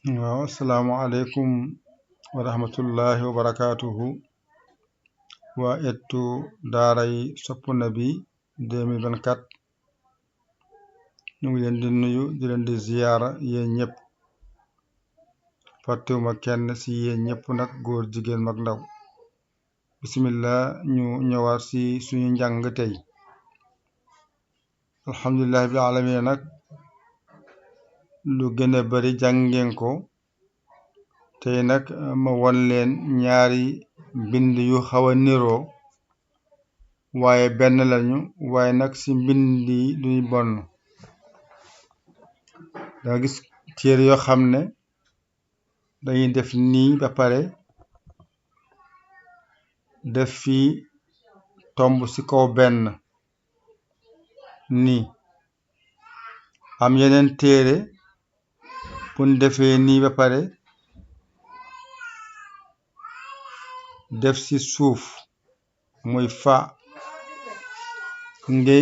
waaw asalaamaaleykum wa rahmatullahi wa barakaatuhu waa ettu daaray Sopp Nabi 2024 ñu ngi leen di nuyu di leen di ziyaara yéen ñëpp fàttewuma kenn ci yéen ñëpp nag góor jigéen mag ndaw bismillah ñu ñëwaat ci suñu njàng tey alhamdulillahi bil alamin nag lu gën a bari jàngeen ko tey nag ma won leen ñaari mbind yu xaw a niroo waaye benn lañu waaye nag ci mbind yi duñu bonn danga gis téere yoo xam ne dañuy def nii ba pare def fi tomb ci kaw benn nii am yeneen téere buñ defee nii ba pare def ci suuf muy fa nge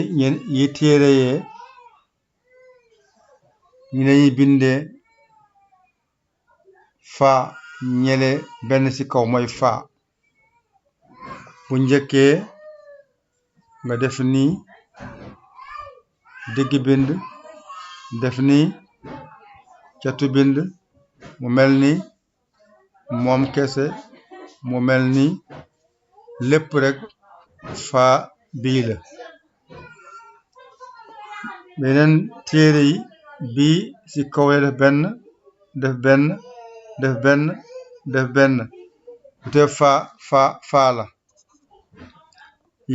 yi téere yee ñu lañuy bindee fa ñele benn ci kaw mooy fa bu njëkkee nga def nii digg bind def nii catu bind mu mel ni moom kese mu mel ni lépp rekk fa bii la beneen téere yi bii ci kaw def benn def benn def benn def benn bu te fa la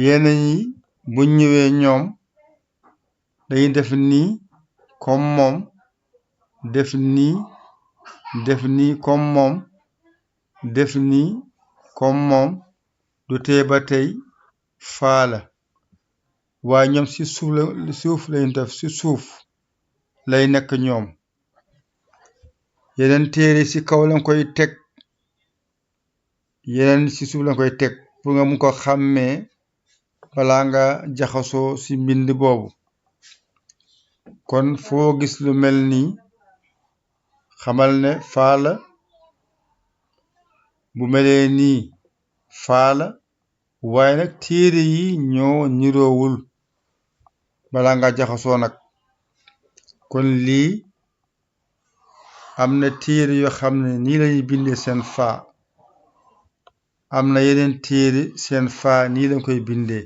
yeneen yi bu ñëwee ñoom dañuy def nii comme moom def nii def nii comme moom def nii comme moom du tee ba tey faa la waaye ñoom ci suuf lañu def ci suuf lay nekk ñoom yeneen téere ci kaw lañ koy teg yeneen ci suuf lañ koy teg pour nga mun ko xàmmee balaa nga jaxasoo ci mbind boobu kon foo gis lu mel nii xamal ne faa la bu melee nii faa la waaye nag téere yi ñoo niroowul balaa nga jaxasoo nag kon lii am na téere yoo xam ne nii lañuy bindee seen faa am na yeneen téere seen faa nii lañ koy bindee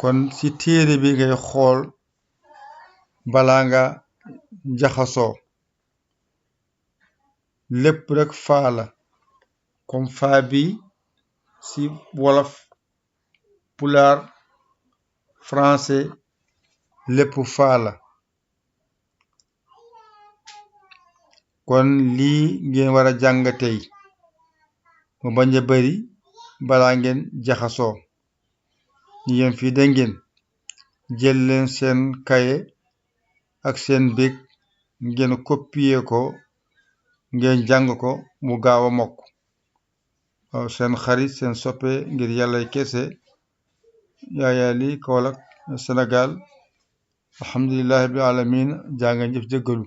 kon ci téere bi ngay xool balaa nga jaxasoo lépp rekk faa la comme faa bi ci wolof pulaar français lépp faa la kon lii ngeen war a jàng tey mu bañ a bari balaa ngeen jaxasoo ñu yem fii da jël leen seen kaye ak seen bic ngeen copier ko ngeen jàng ko mu gaaw a mokk waaw seen xarit seen soppe ngir yàlla kese Yaya Ly Kaolack Sénégal alhamdulillahi rabbil alamin jaa ngeen jëf jëggalu